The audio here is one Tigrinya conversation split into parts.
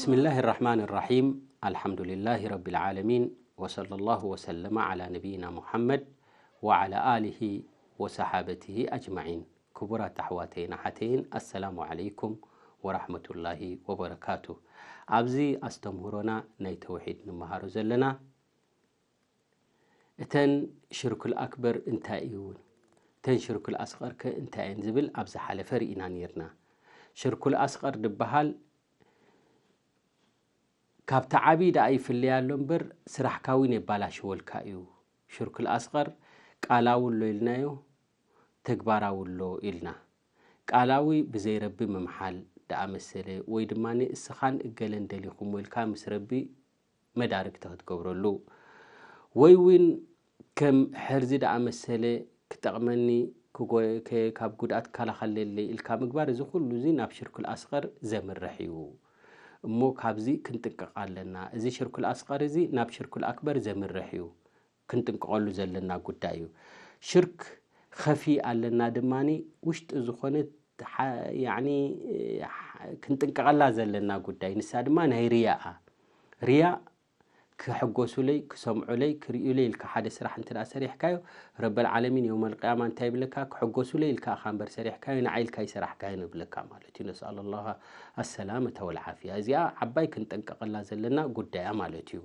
بسم الله الرحمن الرحيم. الحمد لله رب العالمين، وصلى الله وسلم على نبينا محمد وعلى آله وصحابته أجمعين. ክቡራት ኣሕዋተይን ኣሓተይን፣ ኣሰላሙ ዓለይኩም ወራሕመቱላሂ ወበረካቱ። ኣብዚ ኣስተምህሮና ናይ ተውሒድ ንመሃሮ ዘለና፣ እተን ሽርኩል ኣክበር እንታይ እዩ፣ እተን ሽርኩል ኣስቐር ከ እንታይ እየን ዝብል ኣብ ዝሓለፈ ርኢና ነይርና። ሽርኩል ኣስቐር ዝበሃል ካብቲ ዓብዪ ደኣ ይፍለያ ኣሎ እምበር፣ ስራሕካ እውን የባላሽወልካ እዩ። ሽርኩል ኣስቐር ቃላዊ ኣሎ ኢልናዮ፣ ተግባራዊ ኣሎ ኢልና። ቃላዊ ብዘይ ረቢ ምምሓል ደኣ መሰለ፣ ወይ ድማ እስኻን እገለን ደሊኹም ወልካ ምስ ረቢ መዳርግቲ ክትገብረሉ፣ ወይ እውን ከም ሕርዚ ደኣ መሰለ ክጠቕመኒ፣ ክጎ-፣ ከ-፣ ካብ ጉድኣት ክከላኸለለይ ኢልካ ምግባር፣ እዚ ኩሉ እዚ ናብ ሽርኩል ኣስቐር ዘምርሕ እዩ። እሞ ካብዚ ክንጥንቀቕ ኣለና። እዚ ሽርኩል ኣስቐር እዚ ናብ ሽርኩል ኣክበር ዘምርሕ እዩ። ክንጥንቀቐሉ ዘለና ጉዳይ እዩ። ሽርክ ኸፊ ኣለና ድማኒ፣ ውሽጢ ዝኾነ ሓ-፣ ያዕኒ፣ ሓ-፣ ክንጥንቀቐላ ዘለና ጉዳይ፣ ንሳ ድማ ናይ ሪያኣ። ሪያ ክሕጎሱለይ፣ ክሰምዑለይ፣ ክርእዩለይ ኢልካ ሓደ ስራሕ እንተ ደኣ ሰሪሕካዮ፣ ረበል ዓለሚን የውመል ቅያማ እንታይ ይብለካ? ክሕጎሱለይ ኢልካ ኢኻ እምበር ሰሪሕካዮ፣ ንዓይ ኢልካ ኣይሰራሕካዮን ይብለካ ማለት እዩ። ነስኣሉ ላህ ኣሰላመተ ወልዓፍያ። እዚኣ ዓባይ ክንጠንቀቐላ ዘለና ጉዳያ ማለት እዩ።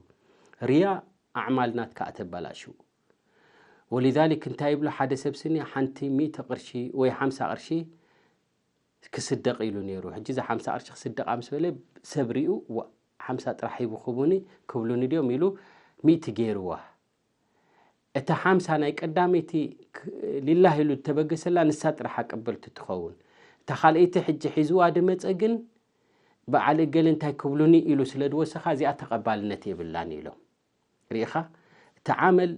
ሪያ ኣዕማል ናትካ ኣተባላሽው። ወሊዛሊክ እንታይ ይብሉ ሓደ ሰብ ስኒ፣ ሓንቲ ሚእቲ ቅርሺ ወይ ሓምሳ ቅርሺ ክስደቕ ኢሉ ነይሩ። ሕጂ እዛ ሓምሳ ቅርሺ ክስደቕ ምስ በለ ሰብ ሪኡ፣ "ዋ፣ ሓምሳ ጥራሕ ሂቡ ክቡኒ፣ ክብሉኒ ድዮም?" ኢሉ ሚእቲ ገይርዋ። እታ ሓምሳ ናይ ቀዳመይቲ ክ-፣ ሊላህ ኢሉ ዝተበገሰላ ንሳ ጥራሕ ኣቀበልቲ ትኸውን። እታ ካልኣይቲ ሕጂ ሒዝዋ ድመጸ ግን፣ "በዓል እገለ እንታይ ክብሉኒ?" ኢሉ ስለ ዝወሰኻ፣ እዚኣ ተቐባልነት የብላን ኢሎም። ርኢኻ? እቲ ዓመል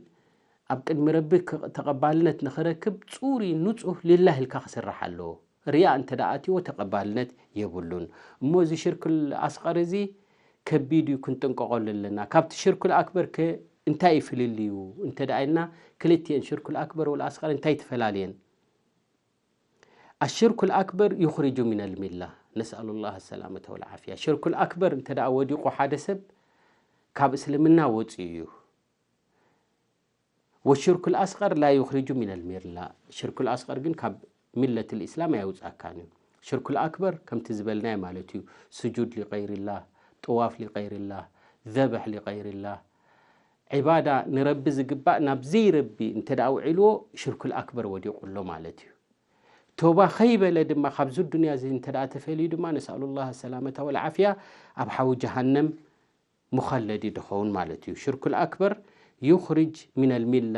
ኣብ ቅድሚ ረቢ ክ-፣ ተቐባልነት ንኽረክብ፣ ጽሩይ ንጹህ ሊላህ ኢልካ ክስራሕ ኣለዎ። ሪያ እንተ ደኣ ኣትይዎ፣ ተቐባልነት የብሉን። እሞ እዚ ሽርኩል ኣስቐር እዚ ከቢድ እዩ፣ ክንጥንቀቐሉ ኣለና። ካብቲ ሽርኩል ኣክበር ከ እንታይ እዩ ፍልልዩ እንተ ደኣ ኢልና፣ ክልቲኤን ሽርኩል ኣክበር ወል ኣስቐር እንታይ ትፈላልየን? ኣሽርኩል ኣክበር ዩኽሪጁ ሚነል ሚላ። ነስኣሉ ላህ ሰላመተ ወልዓፍያ። ሽርኩል ኣክበር እንተ ደኣ ወዲቑ ሓደ ሰብ፣ ካብ እስልምና ወጺኡ እዩ። ወሽርኩል ኣስቐር ላ ዩኽሪጁ ሚነል ሚላ። ሽርኩል ኣስቐር ግን ካብ ሚለትል ኢስላም ኣየውጻካን እዩ። ሽርኩል ኣክበር ከምቲ ዝበልናዮ ማለት እዩ። ስጁድ ሊቀይሪላህ፣ ጥዋፍ ሊቀይሪላህ፣ ዘብሕ ሊቀይሪላህ። ዒባዳ ንረቢ ዝግባእ ናብ ዘይረቢ እንተ ደኣ ውዒልዎ፣ ሽርኩል ኣክበር ወዲቑ ኣሎ ማለት እዩ። ቶባ ኸይበለ ድማ ካብዚ ዱንያ እዚ እንተ ደኣ ተፈልዩ ድማ፣ ነስኣሉ ላህ ሰላመተ ወልዓፍያ፣ ኣብ ሓዊ ጀሃነም ሙኸለድ እዩ ድኸውን ማለት እዩ። ሽርኩል ኣክበር ዩኽሪጅ ሚነል ሚላ፣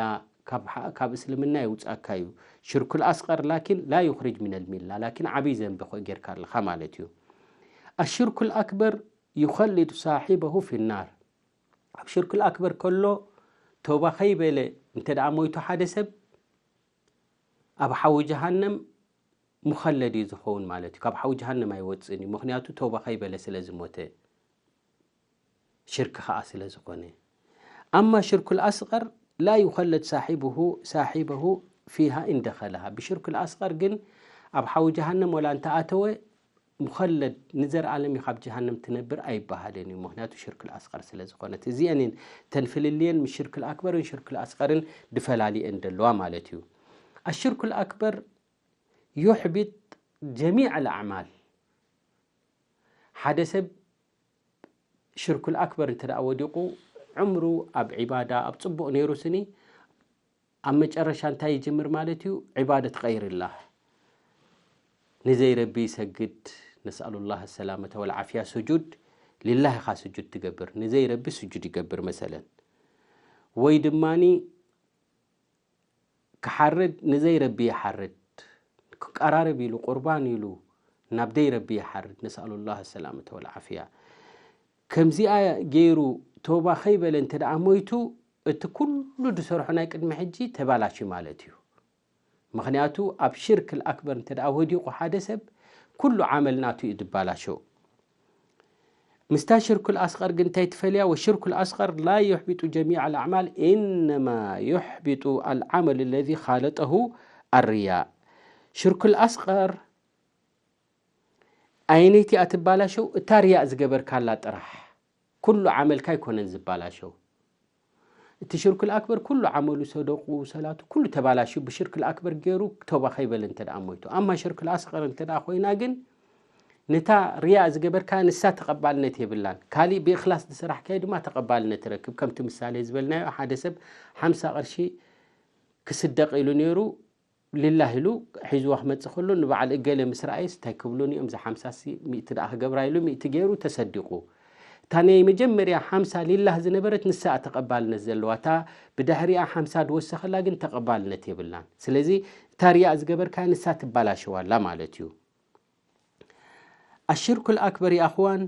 ካብ ሓ-፣ ካብ እስልምና የውጻካ እዩ። ሽርኩል ኣስቐር ላኪን ላ ዩኽሪጅ ሚነል ሚላ፣ ላኪን ዓብይ ዘንቢ ኮ-፣ ጌርካ ኣለኻ ማለት እዩ። ኣሽርኩል ኣክበር ዩኸልድ ሳሒበሁ ፊናር። ኣብ ሽርኩል ኣክበር ከሎ ቶባ ኸይበለ እንተ ደኣ ሞይቱ ሓደ ሰብ፣ ኣብ ሓዊ ጀሃነም ሙኸለድ እዩ ዝኸውን ማለት እዩ። ካብ ሓዊ ጀሃነም ኣይወጽእን እዩ። ምኽንያቱ ቶባ ኸይበለ ስለ ዝሞተ፣ ሽርክ ኸኣ ስለ ዝኾነ። ኣማ ሽርኩል ኣስቐር ላ ዩኸለድ ሳሒብሁ፣ ሳሒበሁ ፊሃ ኢን ደኸለሃ። ብሽርኩል ኣስቐር ግን ኣብ ሓዊ ጀሃነም ወላ እንተ ኣተወ፣ ሙኸለድ ንዘርኣለም እዩ ካብ ጀሃነም ትነብር ኣይበሃልን እዩ። ምኽንያቱ ሽርኩል ኣስቐር ስለ ዝኾነት። እዚአን እየን ተን ፍልልየን ምስ ሽርኩል ኣክበርን ሽርኩል ኣስቐርን ድፈላልየን ደለዋ ማለት እዩ። ኣሽርኩል ኣክበር ዩሕቢጥ ጀሚዕ ኣልኣዕማል። ሓደ ሰብ ሽርኩል ኣክበር እንተ ደኣ ወዲቑ፣ ዕምሩ ኣብ ዒባዳ፣ ኣብ ጽቡቕ ነይሩ ስኒ፣ ኣብ መጨረሻ እንታይ ይጅምር ማለት እዩ? ዒባደት ኸይርላህ። ንዘይ ረቢ ይሰግድ፣ ነስኣሉላህ ሰላመተ ወልዓፍያ፣ ስጁድ ሊላህ ኢኻ ስጁድ ትገብር፣ ንዘይ ረቢ ስጁድ ይገብር መሰለን። ወይ ድማኒ ክሓርድ ንዘይ ረቢ ይሓርድ፣ ክቀራረብ ኢሉ፣ ቁርባን ኢሉ፣ ናብ ደይ ረቢ ይሓርድ፣ ነስኣሉላህ ሰላመተ ወልዓፍያ። ከምዚኣ ገይሩ ቶባ ኸይበለ እንተ ደኣ ሞይቱ፣ እቲ ኩሉ ዝሰርሖ ናይ ቅድሚ ሕጂ ተባላሽዩ ማለት እዩ። ምኽንያቱ ኣብ ሽርክ ኣክበር እንተ ደኣ ወዲቑ ሓደ ሰብ፣ ኩሉ ዓመል ናቱ እዩ ዝባላሾ። ምስታ ሽርኩል ኣስቐር ግን እንታይ ትፈልያ? ወሽርኩል ኣስቐር ላ ዩሕቢጡ ጀሚዕ ኣልኣዕማል፣ ኢነማ ዩሕቢጡ ኣልዓመል ለዚ ኻለጠሁ ኣርያ። ሽርኩል ኣስቐር ኣየነይቲ እያ ትባላሸው? እታ ርያእ ዝገበርካላ ጥራሕ። ኩሉ ዓመልካ ኣይኮነን ዝባላሸው። እቲ ሽርኩል ኣክበር ኩሉ ዓመሉ፣ ሰደቁ፣ ሰላቱ ኩሉ ተባላሽዩ ብሽርኩል ኣክበር ገይሩ ተውባ ከይበለ እንተ ደኣ ሞይቱ። ኣማ ሽርኩል ኣስቀር እንተ ደኣ ኮይና ግን ነታ ርያእ ዝገበርካ ንሳ ተቐባልነት የብላን። ካሊእ ብእኽላስ ዝሰራሕካዮ ድማ ተቐባልነት ይረክብ። ከምቲ ምሳሌ ዝበልናዮ ሓደ ሰብ ሓምሳ ቅርሺ ክስደቕ ኢሉ ነይሩ፣ ሊላህ ኢሉ ሒዝዋ ክመጽእ ከሎ ንበዓል እገለ ምስ ረኣየስ እንታይ ክብሉን እዮም? እዛ ሓምሳ ሲ ሚእቲ ደኣ ክገብራ ኢሉ ሚእቲ ገይሩ ተሰዲቑ። እታ ናይ መጀመርያ ሓምሳ ሊላህ ዝነበረት ንሳ እያ ተቐባልነት ዘለዋ። እታ ብድሕሪኣ ሓምሳ ዝወሰኸላ ግን ተቐባልነት የብላን። ስለዚ እታ ርያእ ዝገበርካ ንሳ ትባላሸዋላ ማለት እዩ። ኣሽርኩል ኣክበር ይኣኽዋን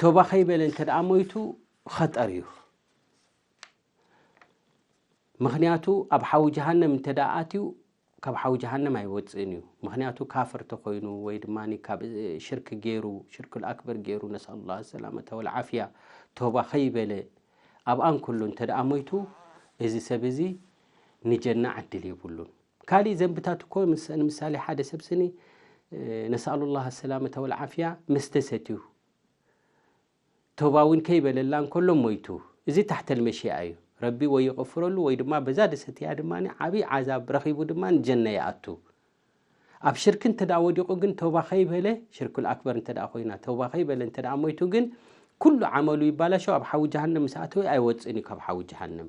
ቶባ ከይበለ እንተ ደኣ ሞይቱ ኸጠር እዩ። ምኽንያቱ ኣብ ሓዊ ጀሃነም እንተ ደኣ ኣትዩ ካብ ሓዊ ጀሃነም ኣይወፅእን እዩ። ምኽንያቱ ካፍር ተኮይኑ ወይ ድማ ካብ ሽርክ ገይሩ ሽርክ ኣክበር ገይሩ ነስኣሉላህ ሰላመተ ወልዓፍያ ቶባ ከይበለ ኣብኣን ኩሉ እንተ ደኣ ሞይቱ እዚ ሰብ እዚ ንጀና ዕድል የብሉን። ካሊእ ዘንብታት እኮ ምስ- ንምሳሌ ሓደ ሰብ ስኒ ነስኣሉላህ ሰላመተ ወልዓፍያ መስተ ሰትዩ ተውባ እውን ከይበለላ እንከሎ ሞይቱ፣ እዚ ታሕተል መሽያ እዩ። ረቢ ወይ ይቕፍረሉ ወይ ድማ በዛ ደሰትያ ድማ ዓብዪ ዓዛብ ረኺቡ ድማ ንጀነ ይኣቱ። ኣብ ሽርክ እንተ ደኣ ወዲቑ ግን ተውባ ከይበለ ሽርኩል ኣክበር እንተ ደኣ ኮይና ተውባ ከይበለ እንተ ደኣ ሞይቱ ግን ኩሉ ዓመሉ ይባላሸው፣ ኣብ ሓዊ ጀሃነም ምስ ኣተወ ኣይወፅእን እዩ ካብ ሓዊ ጀሃነም።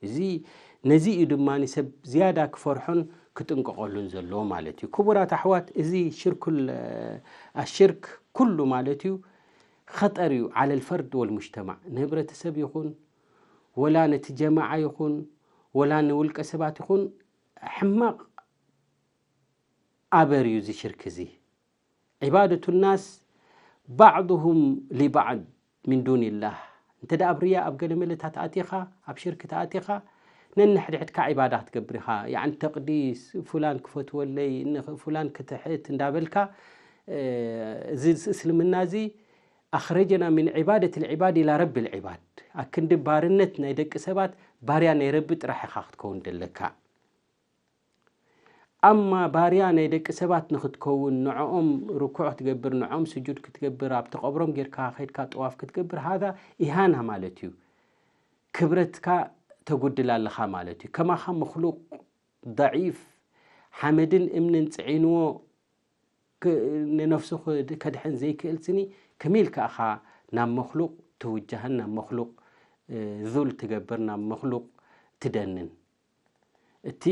እዚ ነዚ እዩ ድማ ሰብ ዝያዳ ክፈርሖን ክጥንቀቐሉን ዘለዎ ማለት እዩ። ክቡራት ኣሕዋት፣ እዚ ሽርኩል ኣሽርክ ኩሉ ማለት እዩ ኸጠር እዩ ዓለል ፈርድ ወልሙጅተማዕ፣ ንህብረተሰብ ይኹን ወላ ነቲ ጀማዓ ይኹን ወላ ንውልቀ ሰባት ይኹን ሕማቕ ኣበር እዩ እዚ ሽርክ እዚ። ዒባደቱ ናስ ባዕዱሁም ሊባዕድ ሚን ዱንላህ። እንተ ደኣ ኣብ ርያ ኣብ ገለ መለታት ኣቲኻ ኣብ ሽርክ ተኣቲኻ ነንሕድሕድካ ዒባዳ ክትገብር ኢኻ። ያዕኒ ተቕዲስ፣ ፉላን ክፈትወለይ፣ ንኽ- ፉላን ክትሕት እንዳበልካ፣ እ፣ እዚ እስልምና እዚ ኣኽረጀና ሚን ዒባደት ልዒባድ ኢላ ረቢ ልዒባድ። ኣክንዲ ባርነት ናይ ደቂ ሰባት ባርያ ናይ ረቢ ጥራሕ ኢኻ ክትከውን ደለካ። ኣማ ባርያ ናይ ደቂ ሰባት ንኽትከውን ንዕኦም ርኩዕ ክትገብር ንዕኦም ስጁድ ክትገብር ኣብቲ ቀብሮም ጌርካ ከይድካ ጥዋፍ ክትገብር ሃዛ ኢሃና ማለት እዩ። ክብረትካ ተጉድል ኣለኻ ማለት እዩ። ከማኻ መክሉቅ ደዒፍ ሓመድን እምንን ፅዒንዎ ክ- ንነፍሱ ክ- ከድሕን ዘይክእል ስኒ ከመይ ኢልካ ኢኻ ናብ መክሉቅ ትውጃህን ናብ መክሉቅ እ፣ ዙል ትገብር ናብ መክሉቅ ትደንን? እቲ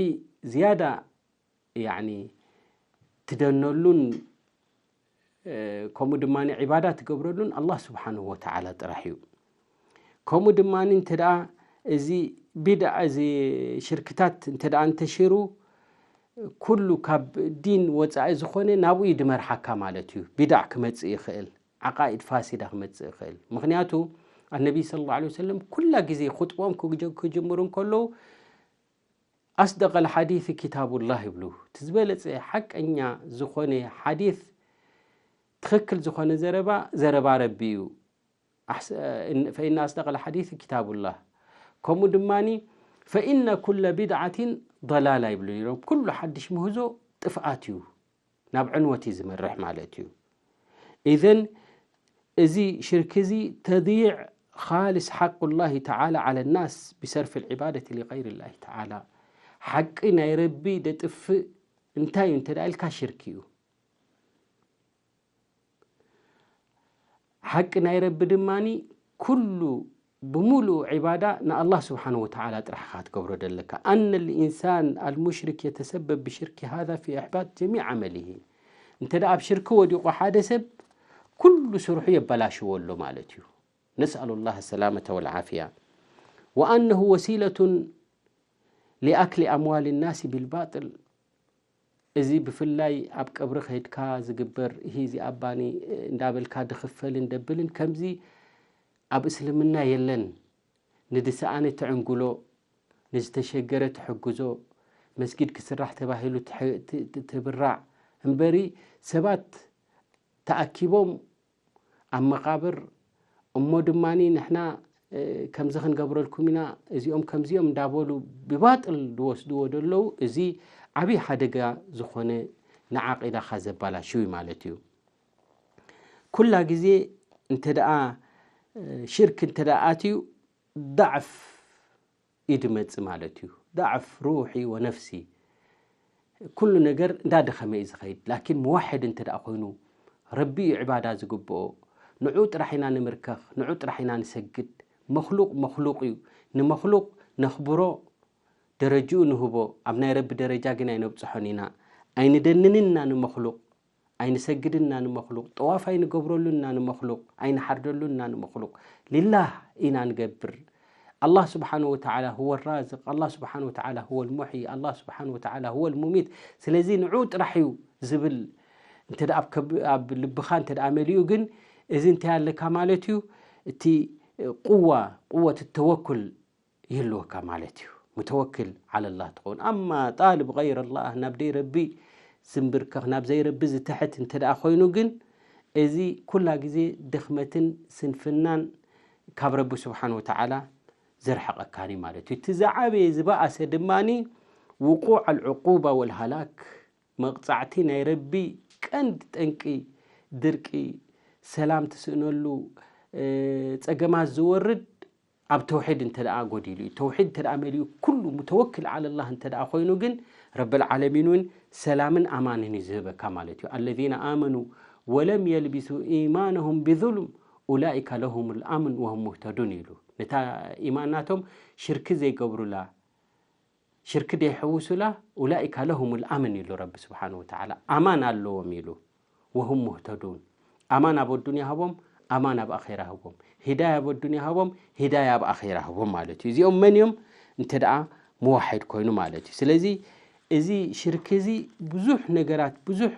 ዝያዳ ያዕኒ ትደነሉን እ፣ ከምኡ ድማ ዒባዳ ትገብረሉን ኣላህ ስብሓንሁ ወተዓላ ጥራሕ እዩ። ከምኡ ድማ እንተ ደኣ እዚ ቢድዓ እዚ ሽርክታት እንተ ደኣ እንተሽሩ ኩሉ ካብ ዲን ወፃኢ ዝኾነ ናብኡ እዩ ድመርሓካ ማለት እዩ። ቢድዓ ክመፅእ ይኽእል፣ ዓቃኢድ ፋሲዳ ክመፅእ ይኽእል። ምኽንያቱ ኣነቢ ስለ ላ ወሰለም ኩላ ግዜ ኹጥቦም ክጅ- ክጅምሩ እንከለዉ ኣስደቀል ሓዲስ ኪታቡላህ ይብሉ። እቲ ዝበለፀ ሓቀኛ ዝኾነ ሓዲስ ትኽክል ዝኾነ ዘረባ ዘረባ ረቢ እዩ። ኣሕስ- እን- ፈኢነ ኣስደቀል ሓዲስ ኪታቡላህ ከምኡ ድማ ፈኢነ ኩለ ቢድዓትን ضላላ ይብሉ ነይሮም። ኩሉ ሓድሽ ምህዞ ጥፍኣት እዩ፣ ናብ ዕንወት እዩ ዝመርሕ ማለት እዩ። ኢዘን እዚ ሽርክ እዚ ተضيع خالص حق الله تعالى على الناس بصرف العبادة لغير الله تعالى ሓቂ ናይ ረቢ ደጥፍእ እንታይ እዩ እንተ ኢልካ ሽርክ እዩ። ሓቂ ናይ ረቢ ድማ ኩሉ ብምሉኡ ዒባዳ ንኣላህ ስብሓን ወተዓላ ጥራሕ ኢኻ ክትገብሮ ደለካ። ኣነ ልኢንሳን ኣልሙሽሪክ የተሰበብ ብሽርኪ ሃዛ ፊ ኢሕባጥ ጀሚዕ ዓመሊሂ። እንተ ደኣ ኣብ ሽርኪ ወዲቑ ሓደ ሰብ ኩሉ ስርሑ የበላሽዎ ኣሎ ማለት እዩ። ነስኣሉ ላህ ሰላመተ ወልዓፍያ። ወኣነሁ ወሲለቱን ሊኣክሊ ኣምዋል ናሲ ቢልባጥል። እዚ ብፍላይ ኣብ ቀብሪ ከይድካ ዝግበር፣ እሂ እዚኣ ባኒ እንዳበልካ ድኽፈልን ደብልን ከምዚ ኣብ እስልምና የለን። ንድሰኣነ ትዕንግሎ፣ ንዝተሸገረ ትሕግዞ፣ መስጊድ ክስራሕ ተባሂሉ ትብራዕ እምበሪ ሰባት ተኣኪቦም ኣብ መቓብር እሞ ድማ ንሕና ከምዚ ክንገብረልኩም ኢና እዚኦም ከምዚኦም እንዳበሉ ብባጥል ዝወስድዎ ዘለዉ እዚ ዓብዪ ሓደጋ ዝኾነ ንዓቂዳኻ ዘባላሽው እዩ ማለት እዩ። ኩላ ግዜ እንተ ደኣ ሽርክ እንተ ደኣ ኣትዩ ضعፍ እዩ ድመጽእ ማለት እዩ። ضعፍ ሩሒ ወነፍሲ ኩሉ ነገር እንዳደኸመ እዩ ዝኸይድ። ላኪን ሙዋሕድ እንተ ደኣ ኮይኑ ረቢ እዩ ዕባዳ ዝግብኦ። ንዑ ጥራሕ ኢና ንምርከኽ፣ ንዑ ጥራሕ ኢና ንሰግድ። መኽሉቕ መኽሉቕ እዩ። ንመኽሉቕ ነኽብሮ፣ ደረጅኡ ንህቦ፣ ኣብ ናይ ረቢ ደረጃ ግን ኣይነብጽሖን ኢና። ኣይንደንንን ኢና ንመኽሉቕ፣ ኣይንሰግድን ኢና ንመኽሉቕ፣ ጠዋፍ ኣይንገብረሉን ኢና ንመኽሉቕ፣ ኣይንሓርደሉን ኢና ንመኽሉቕ። ሊላህ ኢና ንገብር። ኣላህ ስብሓነሁ ወተዓላ ሁወ ራዝቕ፣ ኣላህ ስብሓነሁ ወተዓላ ሁወል ሙሕዪ፣ ኣላህ ስብሓነሁ ወተዓላ ሁወል ሙሚት። ስለዚ ንዑ ጥራሕ እዩ ዝብል እንተ ደኣ ኣብ ከብ-፣ ኣብ ልብኻ እንተ ደኣ መሊኡ ግን እዚ እንታይ ኣለካ ማለት እዩ? እቲ ቁዋ፣ ቁወት ተወኩል ይህልወካ ማለት እዩ። ሙተወክል ዓለላህ ትኸውን። ኣማ ጣልብ ገይረላህ፣ ናብ ደይ ረቢ ዝንብርከኽ፣ ናብ ዘይረቢ ዝትሕት እንተ ደኣ ኮይኑ ግን እዚ ኩላ ግዜ ድኽመትን ስንፍናን ካብ ረቢ ስብሓን ወተዓላ ዘርሕቐካኒ ማለት እዩ። እቲ ዝዓበየ ዝበኣሰ ድማኒ ውቁዕ ኣልዕቁባ ወልሃላክ፣ መቕጻዕቲ ናይ ረቢ ቀንዲ ጠንቂ ድርቂ፣ ሰላም ትስእነሉ፣ እ፣ ጸገማት ዝወርድ ኣብ ተውሒድ እንተ ደኣ ጎዲሉ እዩ። ተውሒድ እንተ ደኣ መሊኡ ኩሉ ሙተወክል ዓለላህ እንተ ደኣ ኮይኑ ግን ረብል ዓለሚን እውን ሰላምን ኣማንን እዩ ዝህበካ ማለት እዩ። الذين آمنوا ولم يلبسوا إيمانهم بظلم أولئك لهم الأمن وهم مهتدون ኢሉ። ነታ ኢማን ናቶም ሽርኪ ዘይገብሩላ ሽርኪ ደይሕውሱላ ኡላኢካ ለሁም ልኣምን ኢሉ ረቢ ስብሓን ወተዓላ። ኣማን ኣለዎም ኢሉ። ወሁም ሙህተዱን። ኣማን ኣብ ኣዱንያ ሃቦም፣ ኣማን ኣብ ኣኼራ ህቦም። ሂዳያ ኣብ ኣዱንያ ሃቦም፣ ሂዳያ ኣብ ኣኼራ ህቦም ማለት እዩ። እዚኦም መን እዮም? እንተ ደኣ መዋሕድ ኮይኑ ማለት እዩ። ስለዚ እዚ ሽርኪ እዚ ብዙሕ ነገራት፣ ብዙሕ፣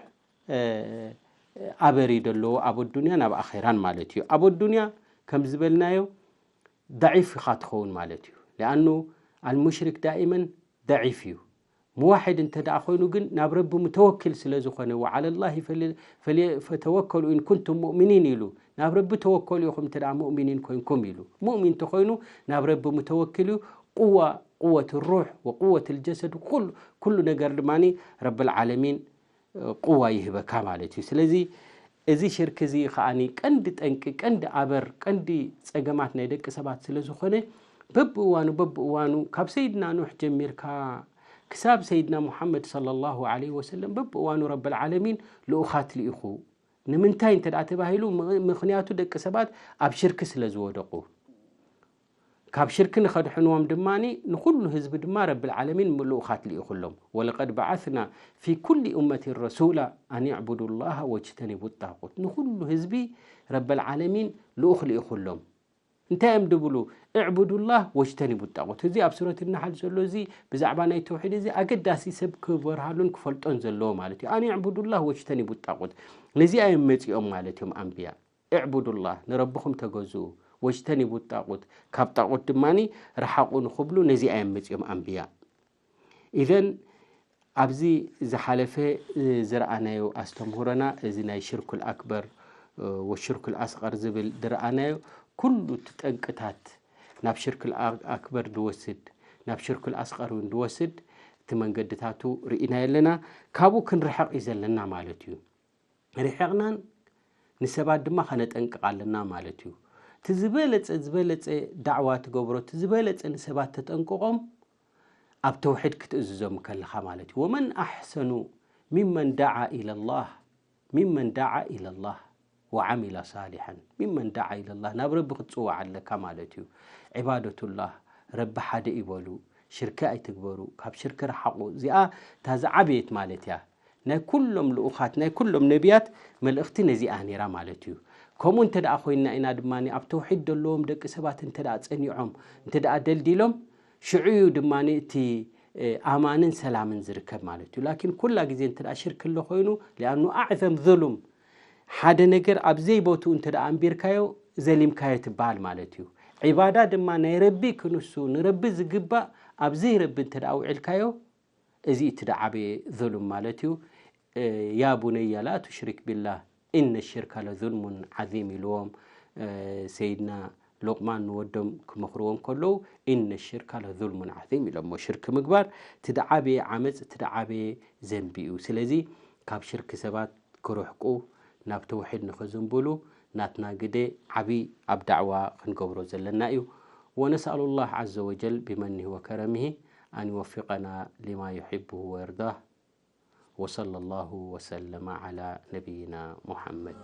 እ፣ ኣበር እዩ ዘለዎ ኣብ ኣዱንያን ኣብ ኣኼራን ማለት እዩ። ኣብ ኣዱንያ ከም ዝበልናዮ ደዒፍ ኢኻ ትኸውን ማለት እዩ። ሊኣኑ ኣልሙሽሪክ ዳኢመን ደዒፍ እዩ። ሙዋሕድ እንተ ደኣ ኮይኑ ግን ናብ ረቢ ሙተወክል ስለ ዝኾነ፣ ወዓለላሂ ፈሊ-፣ ፈሊ-፣ ፈተወከሉ ኢን ኩንቱም ሙእሚኒን ኢሉ። ናብ ረቢ ተወከሉ ኢኹም እንተ ደኣ ሙእሚኒን ኮይንኩም ኢሉ። ሙእሚን እንተኾይኑ ናብ ረቢ ሙተወክል እዩ። ቁዋ፣ ቁወት ሩሕ ወቁወት ልጀሰድ ኩሉ፣ ኩሉ ነገር ድማኒ ረብል ዓለሚን ቁዋ ይህበካ ማለት እዩ። ስለዚ እዚ ሽርክ እዚ ከኣኒ ቀንዲ ጠንቂ፣ ቀንዲ ኣበር፣ ቀንዲ ጸገማት ናይ ደቂ ሰባት ስለ ዝኾነ በብእዋኑ፣ በብእዋኑ ካብ ሰይድና ኑሕ ጀሚርካ ክሳብ ሰይድና ሙሓመድ ሰለላሁ ዐለይሂ ወሰለም በብእዋኑ ረብል ዓለሚን ልኡኻት ልኢኹ። ንምንታይ እንተ ደኣ ተባሂሉ፣ ም-፣ ምኽንያቱ ደቂ ሰባት ኣብ ሽርክ ስለ ዝወደቑ። ካብ ሽርክ ንኸድሕንዎም ድማኒ ንኹሉ ህዝቢ ድማ ረብል ዓለሚን ልኡኻት ልኢኹሎም። ወለቀድ በዓስና ፊ ኩሊ ኡመቲን ረሱላ ኣን ዕቡዱ ላሃ ወጅተኒቡ ጣቁት። ንኹሉ ህዝቢ ረብል ዓለሚን ልኡኽ ልኢኹሎም። እንታይ እዮም ድብሉ? እዕቡዱ ላህ ወጅተኒቡ ጣቁት። እዚ ኣብ ሱረት ናሕል ዘሎ እዚ ብዛዕባ ናይ ተውሒድ እዚ ኣገዳሲ ሰብ ክበርሃሉን ክፈልጦን ዘለዎ ማለት እዩ። ኣን ዕቡዱ ላህ ወጅተኒቡ ጣቁት። ነዚኣ እዮም መጺኦም ማለት እዮም ኣንብያ። እዕቡዱላህ፣ ንረብኹም ተገዝኡ፣ ወጅተኒቡ ጣቁት፣ ካብ ጣቁት ድማኒ ረሓቑ ንኽብሉ ነዚኣ እዮም መጺኦም ኣንብያ። ኢዘን ኣብዚ ዝሓለፈ ዝረኣናዮ ኣስተምህሮና እዚ ናይ ሽርኩል ኣክበር ወሽርኩል ኣስቐር ዝብል ዝረኣናዮ ኩሉ እቲ ጠንቅታት ናብ ሽርኩል ኣ-፣ ኣክበር ዝወስድ፣ ናብ ሽርኩል ኣስቐር እውን ዝወስድ እቲ መንገድታቱ ርኢናዮ ኣለና። ካብኡ ክንርሕቕ እዩ ዘለና ማለት እዩ። ርሒቕናን ንሰባት ድማ ከነጠንቅቕ ኣለና ማለት እዩ። እቲ ዝበለጸ፣ ዝበለጸ ዳዕዋ ትገብሮ፣ እቲ ዝበለጸ ንሰባት ተጠንቅቖም ኣብ ተውሒድ ክትእዝዞም ከለኻ ማለት እዩ። ወመን ኣሕሰኑ ሚመን ደዓ ኢለላህ፣ ሚመን ደዓ ኢለላህ ወዓሚለ ሳሊሐን፣ ሚመን ደዓ ኢለላህ፣ ናብ ረቢ ክትጽዋዕ ኣለካ ማለት እዩ። ዒባደቱላህ፣ ረቢ ሓደ ይበሉ፣ ሽርኪ ኣይትግበሩ፣ ካብ ሽርኪ ረሓቑ። እዚኣ እታ ዝዓበየት ማለት እያ። ናይ ኩሎም ልኡኻት፣ ናይ ኩሎም ነቢያት መልእኽቲ ነዚኣ ነይራ ማለት እዩ። ከምኡ እንተ ደኣ ኮይንና ኢና ድማ ኣብ ተውሒድ ዘለዎም ደቂ ሰባት እንተ ደኣ ጸኒዖም፣ እንተ ደኣ ደልዲሎም፣ ሽዑ እዩ ድማ እቲ፣ እ፣ ኣማንን ሰላምን ዝርከብ ማለት እዩ። ላኪን ኩላ ግዜ እንተ ደኣ ሽርክ ኣሎ ኮይኑ፣ ሊኣኑ ኣዕዘም ዙሉም፣ ሓደ ነገር ኣብ ዘይቦትኡ እንተ ደኣ ኣንቢርካዮ፣ ዘሊምካዮ ትበሃል ማለት እዩ። ዒባዳ ድማ ናይ ረቢ ክንሱ፣ ንረቢ ዝግባእ ኣብ ዘይረቢ እንተ ደኣ ውዒልካዮ፣ እዚ እቲ ደዓበየ ዙሉም ማለት እዩ። እ፣ ያ ቡነየ ላ ቱሽሪክ ቢላህ ኢነ ሽርከ ለዙልሙን ዓዚም ኢልዎም፣ እ፣ ሰይድና ሉቕማን ንወዶም ክመኽርዎም ከለዉ፣ ኢነ ሽርከ ለዙልሙን ዓዚም ኢሎሞ። ሽርክ ምግባር እቲ ደዓበየ ዓመጽ፣ እቲ ደዓበየ ዘንቢ እዩ። ስለዚ ካብ ሽርክ ሰባት ክርሕቁ፣ ናብ ተውሒድ ንኸዘንብሉ ናትና ግደ ዓቢ ኣብ ዳዕዋ ክንገብሮ ዘለና እዩ። ونسأل الله عز وجل بمنه وكرمه أن يوفقنا لما يحبه ويرضاه. وصلى الله وسلم على نبينا محمد.